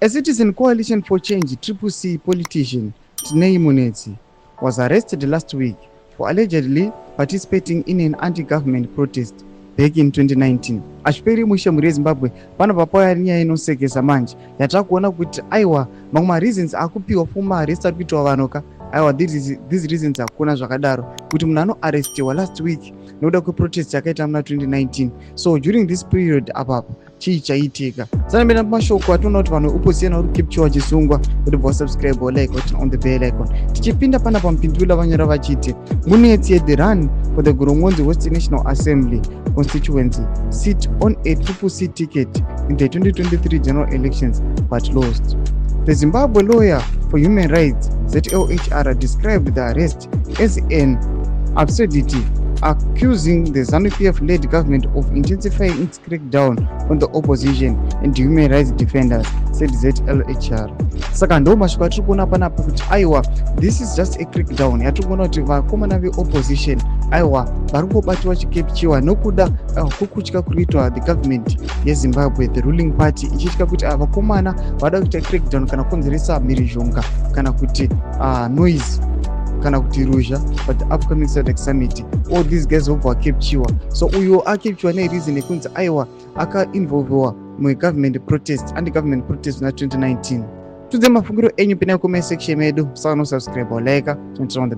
A Citizen Coalition for Change, Triple C, politician Tinei Munetsi was arrested last week for allegedly participating in an anti-government protest back in 2019. Achiperi mushe, mhuri yeZimbabwe, panobva pauya nyaya inosekesa manje yatakuona kuti aiwa, mamwe mareasons akupiwa for maarrest ari kuitwa vanhu ka, aiwa, these reasons hakuna zvakadaro kuti munhu anoarrestiwa last week nekuda kweprotest yakaita muna 2019. So during this period apapo chii chaitika? Sanambena mashoko atoona kuti vanhu veopposition vari kucapture, vachisungwa. Kuti bva subscribe, like, turn on the bell icon. Tichipinda pana pamupindula, vanyora vachiti Munetsi had run for the Goromonzi West National Assembly constituency seat on a Triple C ticket in the 2023 general elections but lost. The Zimbabwe Lawyer for Human Rights, ZLHR, described the arrest as an absurdity, accusing the ZANU-PF led government of intensifying its crackdown on the opposition and human rights defenders, said ZLHR. Saka ndo mashoko atiri kuona panapa kuti aiwa, this is just a crackdown yatiri kuona kuti vakomana veopposition, aiwa, vari kungobatiwa, vachicapturewa nokuda kwekutya kuri kuitwa the government yeZimbabwe, the ruling party, ichitya kuti vakomana vada kuita crackdown kana kukonzeresa mhirizhonga kana kuti noise kana kuti ruzha but the upcoming SADC summit. All these guys vobva vacapturewa. So uyo acapturewa nereason yekunzi aiwa, akainvolvewa mugovernment protest, anti-government protest muna 2019. Tudze mafungiro enyu, pinai comment section medu. Saka nosubscribe, like, turn on the